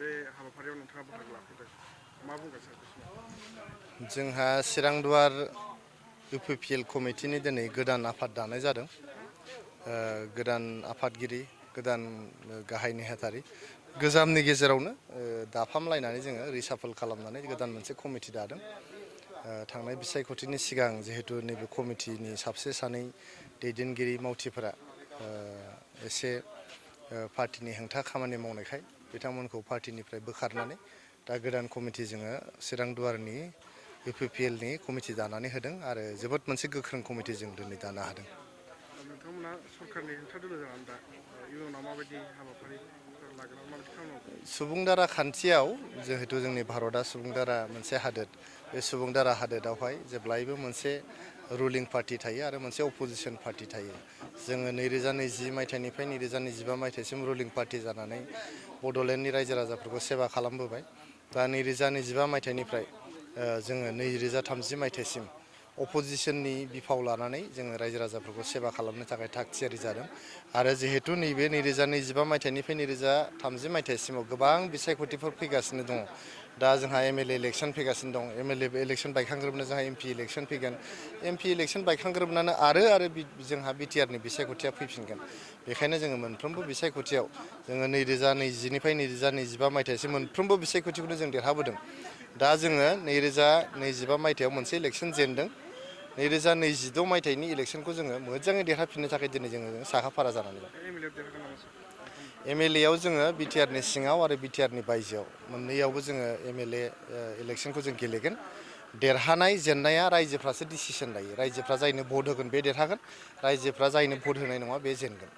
बे हाबाफारियाव नोंथाङा बाहागो लाफैदों मा बुंगोन सार? जोंहा चिरांदुवार UPPL कमिटिनि दिनै गोदान आफाद दानाय जादों। गोदान आफादगिरि, गोदान गाहाय नेहाथारि गोजामनि गेजेरावनो दाफामलायनानै जोङो रिसाफल खालामनानै गोदान मोनसे कमिटि दादों। थांनाय बिसायख'थिनि सिगां जिहेतु नैबे कमिटिनि सासे सानै दैदेनगिरि मावथिफोरा एसे पार्टिनि हेंथा खामानि मावनायखाय बिथांमोनखौ पार्टिनिफ्राय बोखारनानै दा गोदान कमिटि जोङो चिरांदुवारनि UPPLनि कमिटि दानानै होदों आरो जोबोद मोनसे गोख्रों कमिटि जों दिनै दानो हादों। नोंथांमोना सरकारनि हेंथा दोलो जानानै दा इयुनाव माबायदि हाबाफारि लागोन आरो माबायदि खालामनांगौ? सुबुं दारा खान्थियाव जिहेतु जोंनि भारतआ सुबुं दारा मोनसे हादोर, बे सुबुं दारा हादोरावहाय जेब्लायबो मोनसे रुलिं पार्टि थायो आरो मोनसे अपोजिसन पार्टि थायो। जोङो 2020 मायथाइनिफ्राय 2025 मायथाइसिम रुलिं पार्टि जानानै बड'लेण्डनि रायजो राजाफोरखौ सेवा खालामबोबाय। दा 2025 मायथाइनिफ्राय जोङो 2030 मायथाइसिम अपोजिसननि बिफाव लानानै जोङो रायजो राजाफोरखौ सेवा खालामनो थाखाय थाग थियारि जादों। आरो जिहेतु नैबे 2025 मायथाइनिफ्राय 2030 मायथाइसिमाव गोबां बिसायख'थिफोर फैगासिनो दङ। दा जोंहा MLA इलेक्सन फैगासिनो दं। MLA इलेक्सन बायखांग्रोबनो जोंहा MP इलेक्सन फैगोन। MP इलेक्सन बायखांग्रोबनानो आरो जोंहा BTRनि बिसायख'थिया फैफिनगोन। बेखायनो जोङो मोनफ्रोमबो बिसायख'थियाव जोङो 2020 निफ्राय 2025 मायथाइसिम मोनफ्रोमबो बिसायख'थिखौनो जों देरहाबोदों। दा जोङो 2025 मायथाइयाव मोनसे इलेक्सन जेनदों। 2026 मायथाइनि इलेक्सनखौ जोङो मोजाङै देरहाफिननो थाखाय दिनै जोङो साखा फारा जानानै दं। MLA देरहागोन नामा सार नोंथांमोनहा? MLA आव जोङो BTRनि सिङाव आरो BTRनि बायजोआव मोननैयावबो जोङो MLA इलेक्सनखौ जों गेलेगोन। देरहानाय जेननाया रायजोफ्रासो डिसिसन लायो। रायजोफ्रा जायनो भट होगोन बे देरहागोन। रायजोफ्रा जायनो भट होनाय नङा बे जेनगोन।